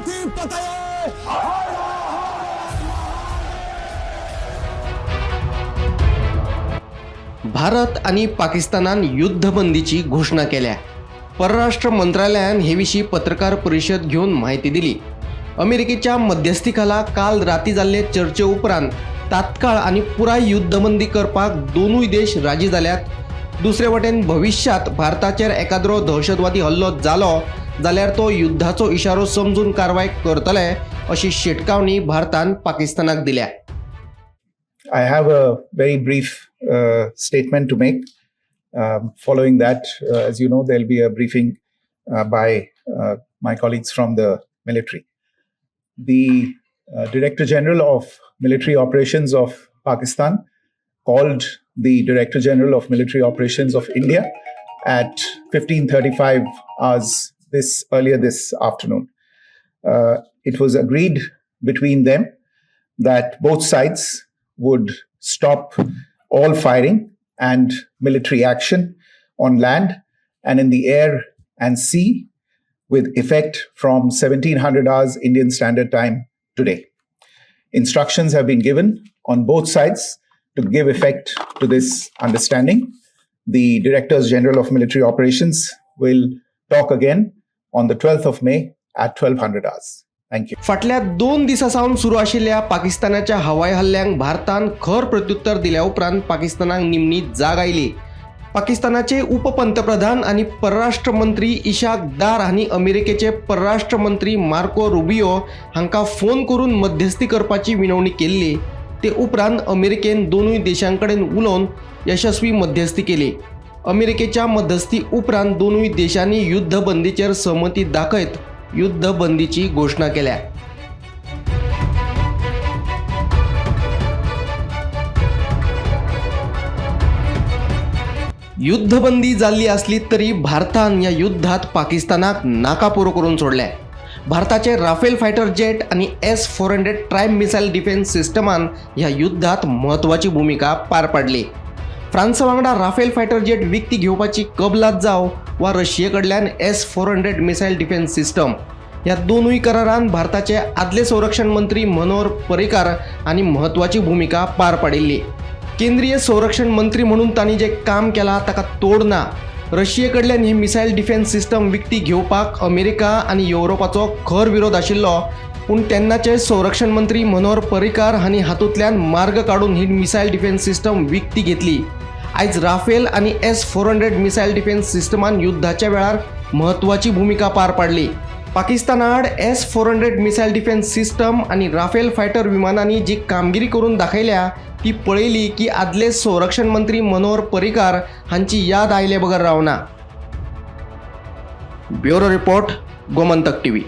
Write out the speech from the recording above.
की फतेह। भारत आनी पाकिस्तानान युद्धबंदीची घोशणा केल्या. परराष्ट्र मंत्रालयान हे विशीं पत्रकार परिशद घेवन म्हायती दिली. अमेरिकेच्या मध्यस्थी खाला काल राती जाल्ले चर्चे उपरांत तात्काळ आनी पुराय युद्धबंदी करपाक दोनूय देश राजी जाल्यात. दुसरे वटेन भविश्यांत भारताचेर एकाद्रो दहशतवादी हल्लो जालो जाल्यार तो युद्धाचो इशारो समजून कारवाय करतले अशी शिटकावणी भारतान पाकिस्तानाक दिल्या. I have a very brief statement to make. Following that, as you know, there'll be a briefing by my colleagues from the military. The Director General of Military Operations of Pakistan called the Director General of Military Operations of India at 15:35 hours this earlier this afternoon. It was agreed between them that both sides would stop all firing and military action on land and in the air and sea with effect from 1700 hours Indian Standard Time today. Instructions have been given on both sides to give effect to this understanding. The Directors General of Military Operations will talk again on the 12th of May at 1200 hours. Thank you. फाटल्या 2 दिसां सावन सुरू आशिल्ल्या पाकिस्तानाच्या हवाई हल्ल्यांक भारतान खर प्रत्युत्तर दिल्या उपरांत पाकिस्तानाक निमणी जाग आयली. पाकिस्तानाचे उपपंतप्रधान आनी परराष्ट्र मंत्री इशाक दार हांणी अमेरिकेचे परराष्ट्र मंत्री मार्को रुबियो हांकां फोन करून मध्यस्थी करपाची विनवणी केल्ली. ते उपरांत अमेरिकेन दोनूय देशां कडेन उलोवन यशस्वी मध्यस्थी केली. अमेरिकेच्या मध्यस्थी उपरांत दोनूय देशांनी युद्धबंदीचेर सहमती दाखयत युद्धबंदीची घोशणा केल्या. युद्धबंदी जाल्ली आसली तरी भारतान ह्या युद्धात पाकिस्तानाक नाकापुरो करून सोडलें. भारताचे राफेल फायटर जेट आनी S-400 ट्राय मिसायल डिफेन्स सिस्टमान ह्या युद्धात म्हत्वाची भुमिका पार पाडली. फ्रांसा वांगडा राफेल फायटर जेट विकती घेवपाची कबलात जावं वा रशिये कडल्यान S-400 missile defence system, ह्या दोनूय करारान भारताचे आदले संरक्षण मंत्री मनोहर पर्रीकार हांणी म्हत्वाची भुमिका पार पाडिल्ली. केंद्रीय संरक्षण मंत्री म्हणून तांणी जें काम केलां ताका तोड ना. रशिये कडल्यान ही मिसायल डिफेन्स सिस्टम विकती घेवपाक अमेरिका आनी युरोपाचो खर विरोध आशिल्लो, पूण तेन्नाचे संरक्षण मंत्री मनोहर पर्रीकार हांणी हातूंतल्यान मार्ग काडून ही मिसायल डिफेन्स सिस्टम विकती घेतली. आयज राफेल आनी S-400 missile defence सिस्टमान युद्धाच्या वेळार म्हत्वाची भुमिका पार पाडली. पाकिस्ताना आड S-400 missile defence system आनी राफेल फायटर विमानांनी जी कामगिरी करून दाखयल्या ती पळयली की आदले संरक्षण मंत्री मनोहर पर्रीकार हांची याद आयले बगर रावना. Bureau report, Gomantak TV.